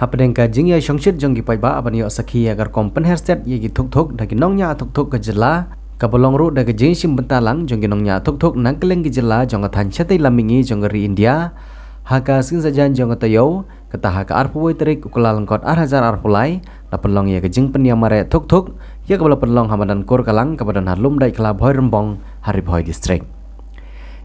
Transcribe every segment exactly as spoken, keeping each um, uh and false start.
Hapdeng ka jingïashongshit jong ki paidbah ban ïoh sakhi ïa ka rukom pynher stet ïa ki thuk thuk da ki nongñiah thuk thuk ka jylla, kaba long ruh da ka jingshim bynta lang jong ki nongñiah thuk thuk na kylleng ki jylla jong ka thaiñ shatei lam mihngi jong ka ri India, ha ka sngi saitjain jong ka taïew, kata ha ka arphew wei tarik u Kyllalyngkot ar hajar arphew lai, la pynlong ïa ka jingpynïamareh thuk thuk ïa kaba la pynlong ha madan Kurkalang kaba don ha Lumdaitkhla, Bhoirymbong, ha Ri Bhoi District.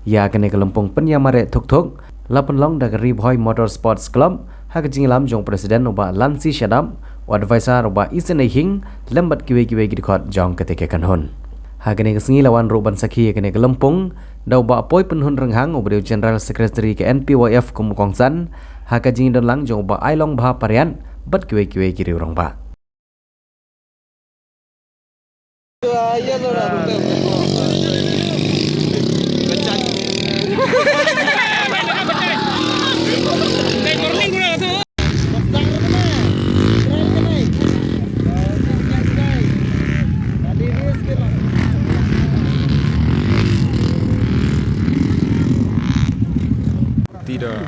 Ïa kane ka lympung pynïamareh thuk thuk la pynlong da ka Ri Bhoi Motor Sports Club ha ka jingïalam jong u President u Bah Lansi Shadap, u Advisor u Bah Isen Eikhing, lem bad kiwei kiwei ki dkhot jong katei ka kynhun. Ha kane ka sngi la wan ruh ban sakhi ïa kane ka lympung da u Bah Poi Pynhun Rynghang, uba dei u General Secretary ka N P Y F kum u kongsan, ha ka jingdon lang jong u Bah Ailongbha Pariat bad kiwei kiwei ki riew rangbah. Tidak.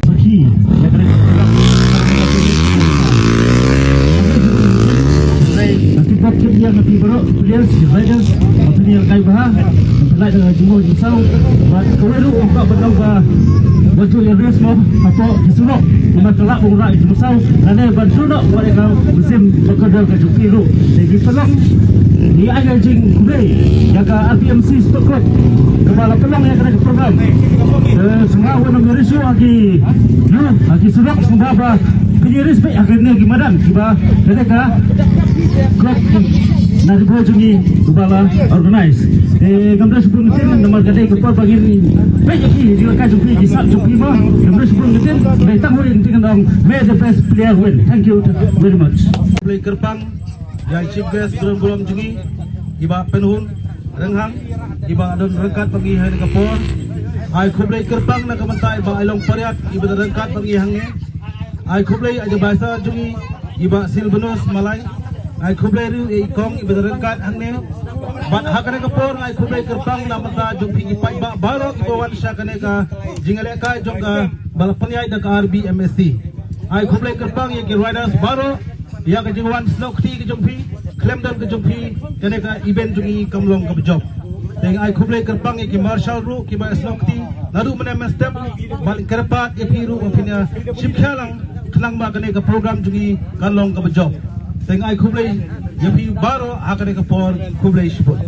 Sakhi, ïa ka rei. Sakhi bad kit ïa ka ti baroh, players, riders, pynïaid kai bha, pynlait da ka jingmut jingsaw, bad kawei ruh u kwah ban ong ba, ba ju ïa race mo, hapoh ki surok, namar ka lah ba u rah jingmut saw, lane ban shu noh, wat ïa ka mynsiem ba kordor ka jong phi ruh. Te ngi pynlong, ngi ai ka jingkhublei ïa ka R B M C Sport Club kaba la pynlong ïa kane ka program. Eh, sngewbha wan ym ïa ri shuh ha ki, ha ki surok, sngewbha ba phin ïa ri sbeh ha kine ki madan kiba kane ka club na Ri Bhoi jong ngi uba la organize. Te ngam da shibun ngi ktien namar ka dei ka por ba ngin peit ïa ki jingïalehkai jong phi, ki sap jong phi mo. Ngam da shibun ngi ktien, dei tang wei ngi ktien, kan ong, may the best player win. Thank you very much. Khublei kyrpang ïa i chief guest burom burom jong ngi, i Bah Pynhun Rynghang, iba don ryngkat bad ngi ha kane ka por. Ai khublei kyrpang na ka bynta i Bah Ailong Pariat, iba don ryngkat bad ngi hangne. Ai khublei ïa i advisor jong ngi, i Bah Silvanus Malai. Ai khublei ruh ïa i kong iba don ryngkat hangne. Bad ha kane ka por ai khublei kyrpang na ka bynta jong phi ki paidbah baroh kiba wan sha kane ka jingïalehkai jong ka ba la pynïaid da ka R B M S C. Ai khublei kyrpang ïa ki riders baroh, ïa ka jingwan snoh kti ka jong phi, khlem don ka jong phi, kane ka event jong ngi kam long kaba jop. Te ai khublei kyrpang ïa ki marshal ruh kiba snoh kti naduh mynne mynstep, bad kyrpad ïa phi ruh ba phin ïa shim khia lang khnang ba kane ka program jong ngi kan long kaba jop. Te ai khublei ïa phi baroh ha kane ka por, khublei shibun.